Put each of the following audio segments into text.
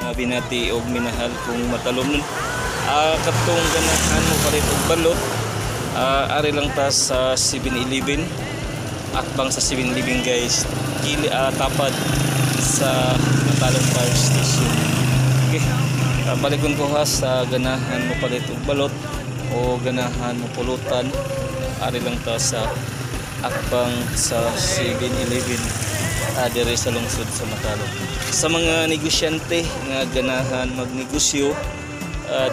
Mga binati og minahal kong matalomnon. Katong ganahan mo palit og balot, ari lang ta sa 7-Eleven. Akbang sa 7-Eleven, guys. Gili, tapad sa Matalom Fire Station. Okay. Balikon ko ha sa ganahan mo palit og balot o ganahan mo pulutan. Ari lang ta sa akbang sa 7-Eleven, diri sa lungsod sa Matalom. Sa mga negosyante nga ganahan magnegosyo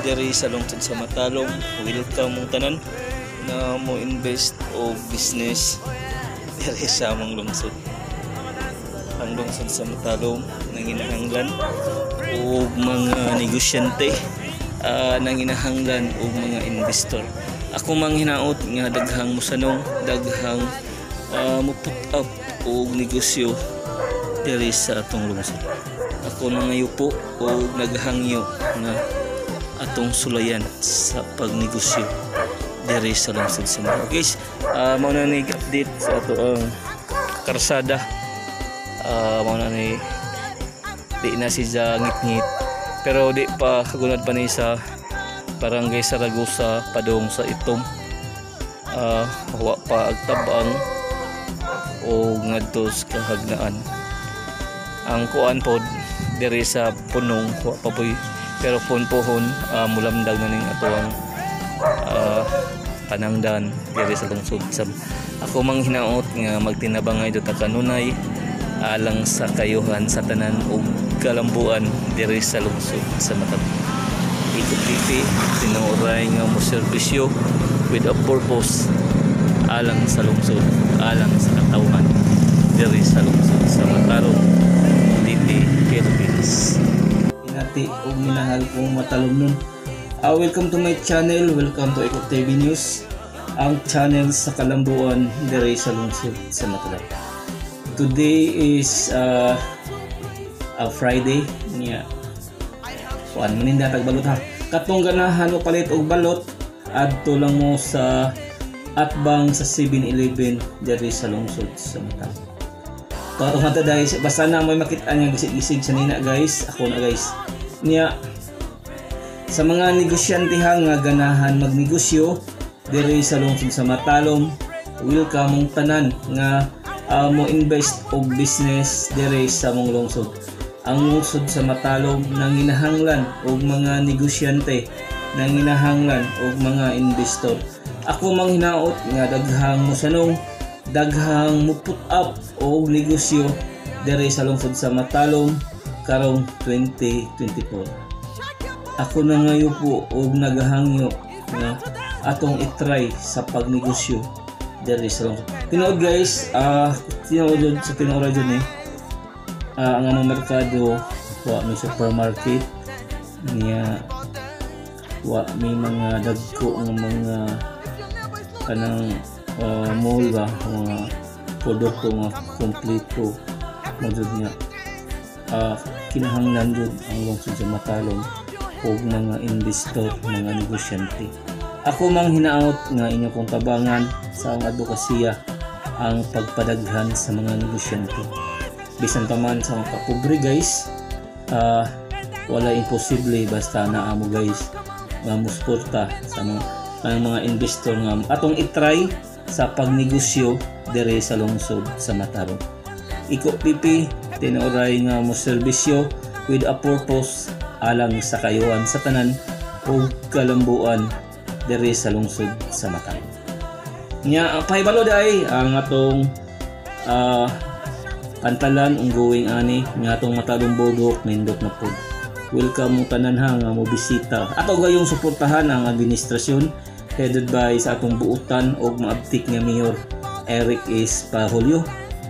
diri sa lungsod sa Matalom, welcome mong tanan na mo invest o business diri sa among lungsod. Ang lungsod sa Matalom nanginahanglan og mga negosyante, nanginahanglan og mga investor. Ako mang hinaot nga daghang mosanong, daghang mo put up og negosyo diri sa atong lungsod. Ako nangayupo og naghangyo nga atong sulayan sa pagnegosyo diri sa lungsod sa Matalom. Guys, mao na ni update sa ato ang karsada. Mao na ni di na siya ngit-ngit pero di pa kagunad pa ni sa Barangay Saragosa padung sa Itom. Wa pa agtabang o ngadto sa Kahagnaan. Ang kuan pod diri sa Punong wa pa poy, pero pun pohon, mulamdag na ning atoang panangdan diri sa lungsod sa. Ako mang hinaot nga magtinabangay do ta kanunay alang sa kayuhan sa tanan ug kalambuan diri sa lungsod sa Matalom. Iko TV, tinuoray nga mo serbisyo with a purpose alang sa lungsod, alang sa katawhan diri sa lungsod sa Matalom, Leyte, Philippines. Binati og minahal kong matalomnon. Welcome to my channel, welcome to Eko TV News, ang channel sa kalambuan diri sa lungsod sa Matalom. Today is Friday niya. Kuan maninda tag balot ha. Katong ganahan mo palit og balot, adto lang mo sa atbang sa 7-Eleven diri sa lungsod sa Matalom. Kato nga guys, basta na may makita nga gisig-gisig sa nina, guys, ako na, guys. Niya sa mga negosyante ha nga ganahan magnegosyo diri sa lungsod sa Matalom, welcome mong tanan nga mo invest og business diri sa mong lungsod. Ang lungsod sa Matalom nanginahanglan og mga negosyante, nanginahanglan og mga investor. Ako mang hinaot nga daghang mosanong, daghang mo put up og negosyo diri sa lungsod sa Matalom karong 2024. Ako na ngayon po og nagahangyo nga atong itry sa pagnegosyo diri sa lungsod. Tinuod, guys, tinuod jud sa tinuod jud ni. Ang among merkado wa may supermarket niya, wa may mga dagko nga mga kanang mall ba, mga produkto nga kompleto mo jud nga kinahanglan jud ang lungsod sa Matalom og mga investor, mga negosyante. Ako mang hinaot nga inyo kong tabangan sa ang advokasya ang pagpadaghan sa mga negosyante. Bisan pa man sa mga kapobre, guys, wala imposible basta naa mo, guys, nga musuporta sa mga ang mga investor nga atong itry sa pagnegosyo diri sa lungsod sa Matalom. Iko PP, tinuoray nga mo serbisyo with a purpose alang sa kayuhan sa tanan ug kalambuan diri sa lungsod sa Matalom. Nya pahibalo day ang atong pantalan ongoing ani nga atong Matalom Boardwalk nindot na pod. Welcome mo tanan ha nga mo bisita. Ato gayong suportahan ang administrasyon headed by sa atong buutan og maabtik nga Mayor Eric S. Pajulio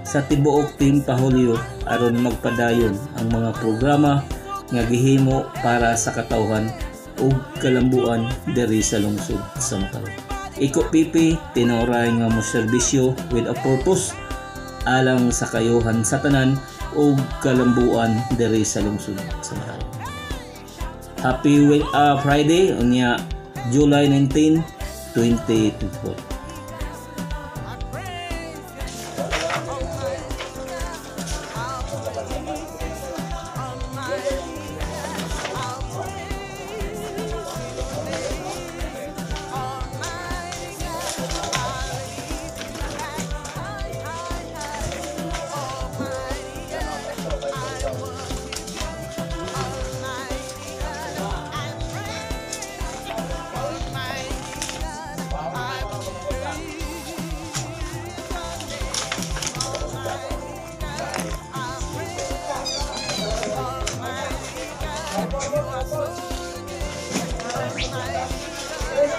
sa tibuok team Pajulio aron magpadayon ang mga programa nga gihimo para sa katawhan ug kalambuan diri sa lungsod sa Matalom. Iko PP, tinuoray nga mo serbisyo with a purpose alang sa kayuhan sa tanan ug kalambuan diri sa lungsod sa Matalom. Happy Friday unya July 19, 2024.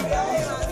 Biyahe.